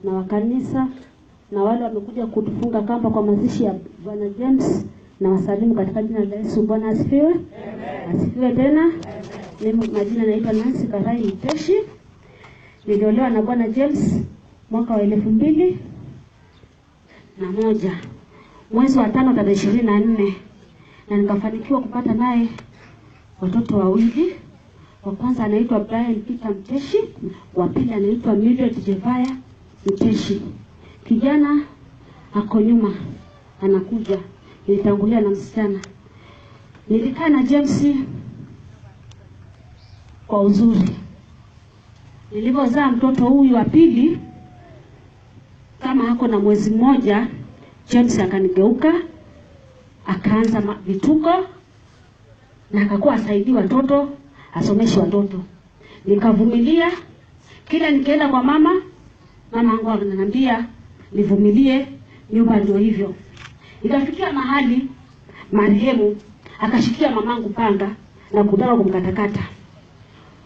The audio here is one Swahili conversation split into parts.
na wa kanisa na wale wamekuja kutufunga kamba kwa mazishi ya Bwana James, na wasalimu katika jina la Yesu. Bwana asifiwe. Asifiwe tena. Mimi majina naitwa Nancy Karai Mteshi. Niliolewa na Bwana James mwaka wa 2001 mwezi wa 5 tarehe 24, na nikafanikiwa kupata naye watoto wawili. Wa kwanza anaitwa Brian Peter Mteshi, wa pili anaitwa Mildred Jevaya Mteshi. Kijana ako nyuma anakuja, nilitangulia na msichana. Nilikaa na James kwa uzuri. Nilipozaa mtoto huyu wa pili, kama hako na mwezi mmoja, James akanigeuka, akaanza vituko na akakuwa asaidii watoto, asomeshi watoto. Nikavumilia, kila nikienda kwa mama, mama yangu ananiambia nivumilie, nyumba ndio hivyo. Ikafikia mahali marehemu akashikia mamangu panga na kutaka kumkatakata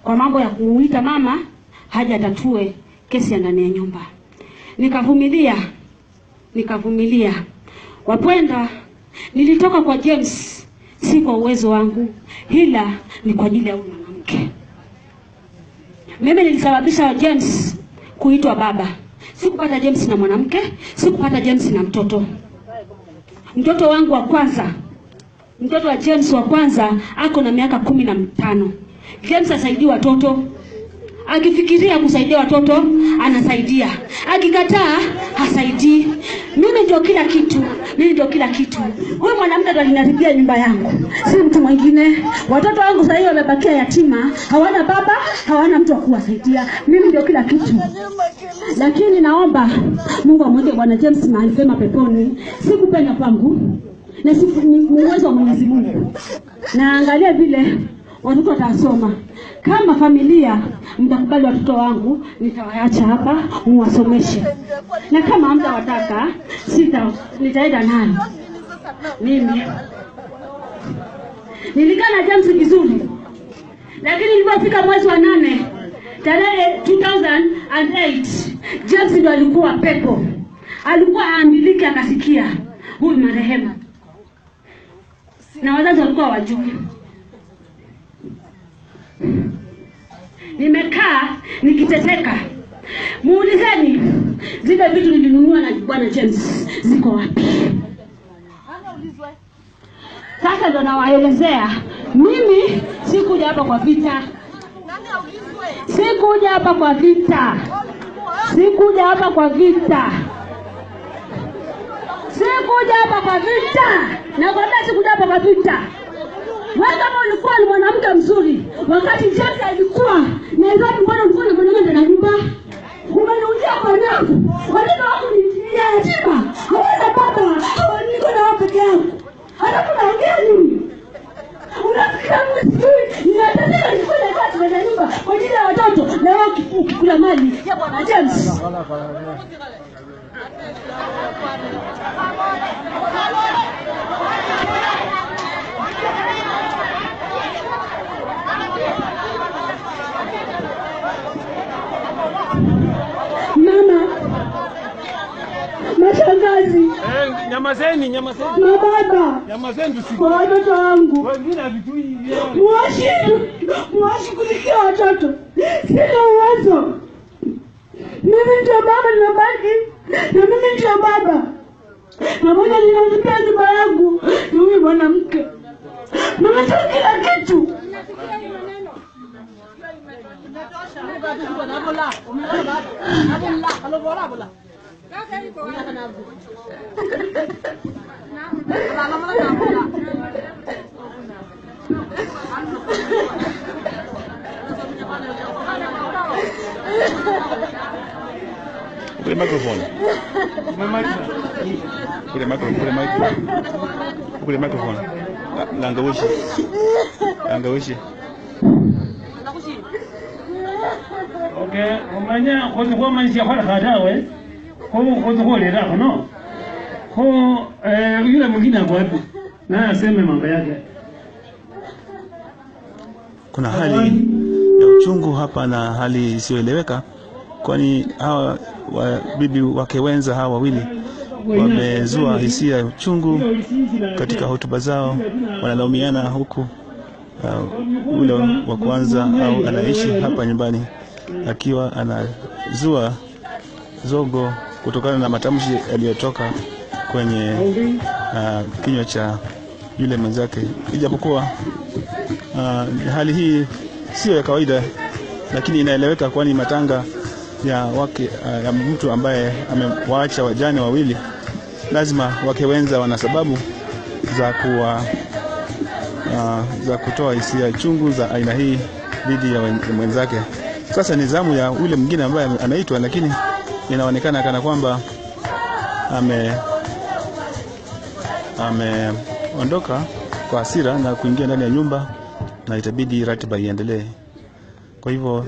kwa mambo ya kumuita mama haja tatue kesi ya ndani ya nyumba. Nikavumilia, nikavumilia. Wapenda, nilitoka kwa James si kwa uwezo wangu, ila ni kwa ajili ya huyu mwanamke. Mimi nilisababisha James kuitwa baba. Sikupata James na mwanamke, sikupata James na mtoto. Mtoto wangu wa kwanza, mtoto wa James wa kwanza ako na miaka 15. James asaidii watoto. Akifikiria kusaidia watoto anasaidia, akikataa hasaidii. Mimi ndio kila kitu, mimi ndio kila kitu. Huyu mwanamke ndo aliniharibia nyumba yangu, si mtu mwingine. Watoto wangu sasa hivi wamebakia yatima, hawana baba, hawana mtu wa kuwasaidia. Mimi ndio kila kitu. Lakini naomba Mungu amweke Bwana James mahali pema peponi. Sikupenda kwangu na si uwezo wa Mwenyezi Mungu. Na angalia vile watoto watasoma. Kama familia mtakubali watoto wangu, nitawaacha hapa muwasomeshe. Na kama hamtawataka, nitaenda nayo. Mimi nilikaa na James vizuri, lakini nilipofika mwezi wa 8 tarehe 2008, James ndo alikuwa pepo, alikuwa aamiliki, akasikia huyu marehemu, na wazazi walikuwa wajui. Nimekaa nikiteteka. Muulizeni zile vitu nilinunua na Bwana James ziko wapi? Sasa ndo nawaelezea. Mimi sikuja hapa kwa vita. Sikuja hapa kwa vita. Sikuja hapa kwa vita. Sikuja hapa kwa vita. Nakwambia sikuja hapa kwa vita. Wewe kama ulikuwa ni mwanamke mzuri wakati James alikuwa Nairobi, mbona ulikuwa na mwanamke ndani ya nyumba? Umeniuzia kwa nani? Watoto wako ni yatima, hawana baba, niko na wao peke yangu. Halafu naongea nini? Unafikiria mimi sijui ninataka nifanye kazi ndani ya nyumba kwa ajili ya watoto, na wewe ukikula mali ya Bwana James. Mama, mashangazi, nyamazeni, nyamazeni, mababa, nyamazeni tusikie. Kwa watoto wangu wengine havijui, muwashughulikie watoto. Sina uwezo. Mimi ndio mama nimebaki, na mimi ndio baba. Pamoja ninalipia nyumba yangu ni huyu mwanamke. Mimi ndio kila kitu. Put the microphone. Put the microphone. Put the microphone. Put the microphone. Langawishi. Langawishi. Okay, umanya khozi kwa manshi khwala khatawe. Khozi kwa lera no. Kho yule mwingine hapo wapi? Na aseme mambo yake. Kuna hali ya uchungu hapa na hali isiyoeleweka. Kwani hawa bibi wake wenza hawa wawili wamezua hisia chungu katika hotuba zao, wanalaumiana huku ule wa kwanza au anaishi hapa nyumbani akiwa anazua zogo kutokana na matamshi yaliyotoka kwenye kinywa cha yule mwenzake. Ijapokuwa hali hii sio ya kawaida, lakini inaeleweka, kwani matanga ya wake ya mtu ambaye amewaacha wajane wawili, lazima wake wenza wana sababu za kuwa za kutoa hisia chungu za aina hii dhidi ya mwenzake. Sasa ni zamu ya yule mwingine ambaye ameitwa, lakini inaonekana kana kwamba ameondoka kwa hasira na kuingia ndani ya nyumba, na itabidi ratiba iendelee. Kwa hivyo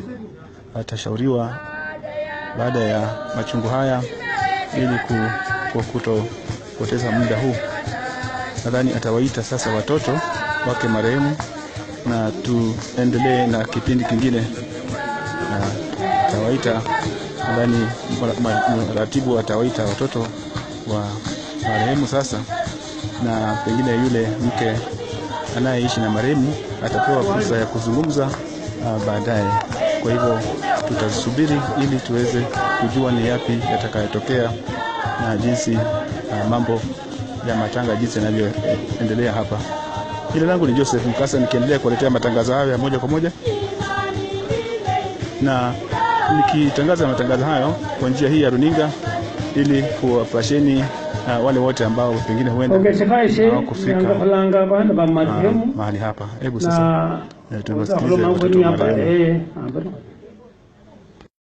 atashauriwa baada ya machungu haya ili kutopoteza muda huu. Nadhani atawaita sasa watoto wake marehemu na tuendelee na kipindi kingine. Na atawaita, nadhani mratibu atawaita watoto wa marehemu sasa, na pengine yule mke anayeishi na marehemu atapewa fursa ya kuzungumza baadaye. Kwa hivyo tutasubiri ili tuweze kujua ni yapi yatakayotokea na jinsi mambo ya matanga jinsi yanavyoendelea hapa. Jina langu ni Joseph Mkasa, nikiendelea kuwaletea matangazo hayo ya moja kwa moja, na nikitangaza matangazo hayo kwa njia hii ya runinga ili kuwapasheni wale wote ambao pengine huenda hawakufika mahali hapa. Hebu sasa tuwasikilize watoto wa marehemu.